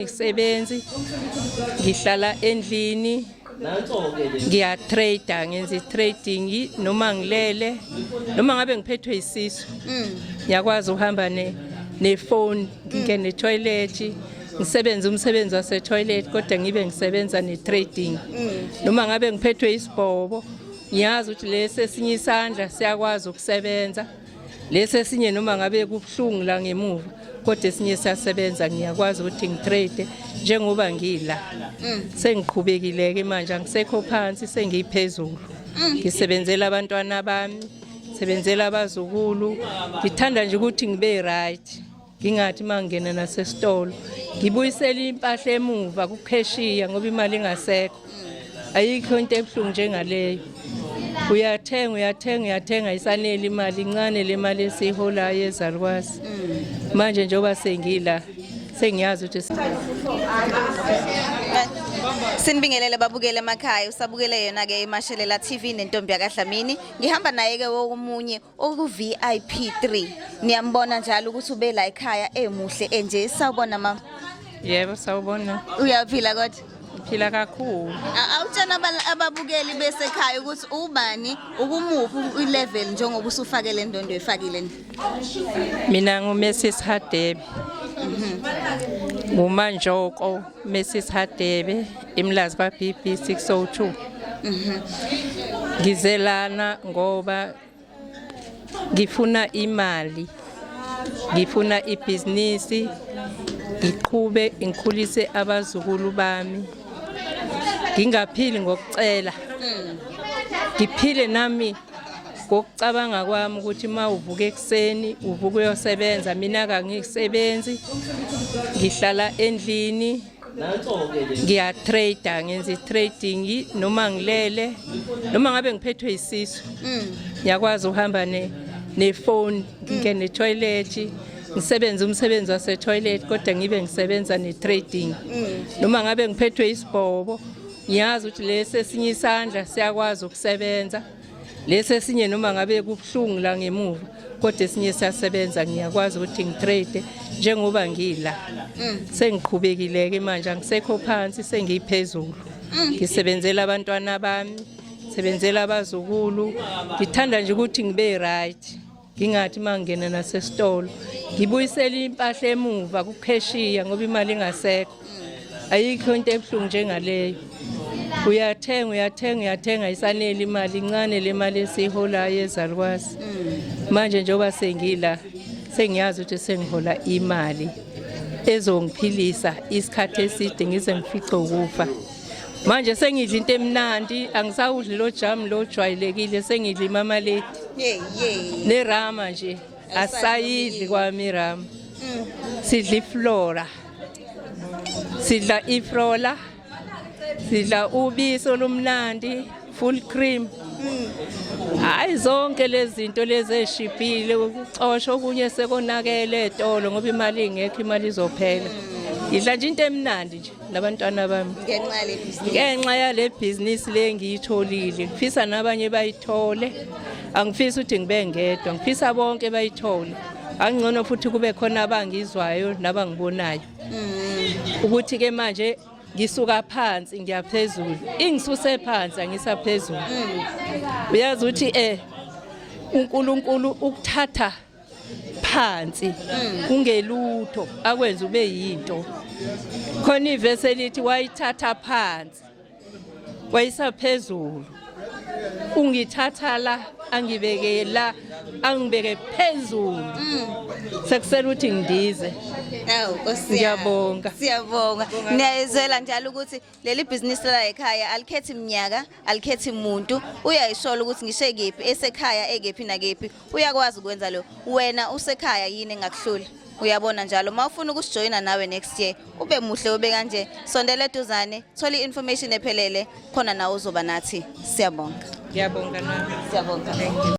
Ngisebenzi, ngihlala endlini, ngiya-trade, ngenza i-trading noma ngilele, noma ngabe ngiphethwe isisu. Ngiyakwazi ukuhamba nefoni, ngingene etoilet, ngisebenze umsebenzi wase-toilet kodwa ngibe ngisebenza ne-trading. Noma ngabe ngiphethwe isibhobo, ngiyazi ukuthi lesi esinye isandla siyakwazi ukusebenza. Lesi esinye noma ngabe kubuhlungu la ngemuva kodwa esinye siyasebenza, ngiyakwazi ukuthi ngitrade njengoba ngila. Sengiqhubekile ke manje, angisekho phansi, sengiphezulu. Ngisebenzela abantwana bami, sebenzela abazukulu. Ngithanda nje ukuthi ngibe right. Ngingathi mangena nasesitolo ngibuyisele impahla emuva kucashier ngoba imali ingasekho. Ayikho into ebuhlungu njengaleyo. Uyathenga, uyathenga, uyathenga, ayisaneli imali, incane le mali esiyiholayo ezalukwazi. Manje njengoba sengila sengiyazi ukuthi Sinibingelele babukele emakhaya, usabukele yona ke iMashelela TV nentombi yakaDlamini. Ngihamba naye ke womunye oku VIP 3. Niyambona njalo ukuthi ube la ekhaya emuhle enje. Sawubona mama. Yebo, sawubona. Uyaphila kodwa? Ngiphila kakhulu. Awutshena ababukeli besekhaya ukuthi ubani, ukumuphi ulevel njengoba usufake le ndondo efakile nje. Mina ngu Mrs Hadebe. NguManjoko Mrs Hadebe, eMlazi kwa BB 602. Ngizelana ngoba ngifuna imali. Ngifuna ibhizinisi, ngiqhube ngikhulise abazukulu bami. Ngingaphili ngokucela. Ngiphile nami ngokucabanga kwami ukuthi uma uvuka ekuseni uvuka uyosebenza. Mina kangisebenzi, ngihlala endlini, ngiya-trade, ngenza i-trading noma ngilele, noma ngabe ngiphethwe isisu. Ngiyakwazi ukuhamba nefoni, ngingene etoilet, ngisebenze umsebenzi wase-toilet kodwa ngibe ngisebenza ne-trading. Noma ngabe ngiphethwe isibhobo, ngiyazi ukuthi lesi esinye isandla siyakwazi ukusebenza. Lesi esinye noma ngabe kubuhlungu la ngemuva kodwa esinye siyasebenza, ngiyakwazi ukuthi ngitrade njengoba ngila. Sengiqhubekile ke manje, angisekho phansi, sengiphezulu. Ngisebenzela abantwana bami, sebenzela abazukulu. Ngithanda nje ukuthi ngibe right. Ngingathi mangena nasesitolo ngibuyisele impahla emuva kucashier ngoba imali ingasekho. Ayikho into ebuhlungu njengaleyo. Uyathenga, uyathenga, uyathenga, ayisaneli imali, incane le mali esiyiholayo ezalukwazi. Manje njengoba sengila sengiyazi ukuthi sengihola imali ezongiphilisa isikhathi eside ngize ngifice ukufa. Manje sengidla into emnandi, angisawudli lo jam lo jwayelekile, sengidla imamaledi. Hey hey. Nerama nje asayidli kwami irama. Sidla iflora. Sidla ifrola. Sidla ubisi olumnandi, full cream. Hayi, zonke lezi zinto lezi eshibhile ukuxosha okunye sekonakele etolo ngoba imali ingekho, imali izophela. Idla nje into emnandi nje nabantwana bami. Ngenxa yale business. Ngenxa yale business le ngiyitholile. Ngifisa nabanye bayithole. Angifisi ukuthi ngibe ngedwa, ngifisa bonke bayithole. Angcono futhi kube khona abangizwayo nabangibonayo. Ukuthi ke manje ngisuka phansi ngiyaphezulu. Ingisuse phansi angisaphezulu. Uyazi ukuthi uNkulunkulu ukuthatha phansi ungelutho akwenza ube yinto. Khona ivesi elithi wayithatha phansi wayisaphezulu. Ungithatha la angibeke la, angibeke phezulu. Sekusela ukuthi ngidize. Awu Nkosi. Ngiyabonga. Siyabonga. Niyayizwela njalo ukuthi leli business la ekhaya alikhethi iminyaka, alikhethi umuntu. Uyayishola ukuthi ngishe kephi, esekhaya ekephi nakephi. Uyakwazi ukwenza lo. Wena usekhaya yini engakuhlula? Uyabona njalo mawufuna ukusijoyina nawe next year, ube muhle ube kanje, sondela eduzane, thola i-information ephelele khona nawe uzoba nathi. Siyabonga. Ngiyabonga nami. Siyabonga.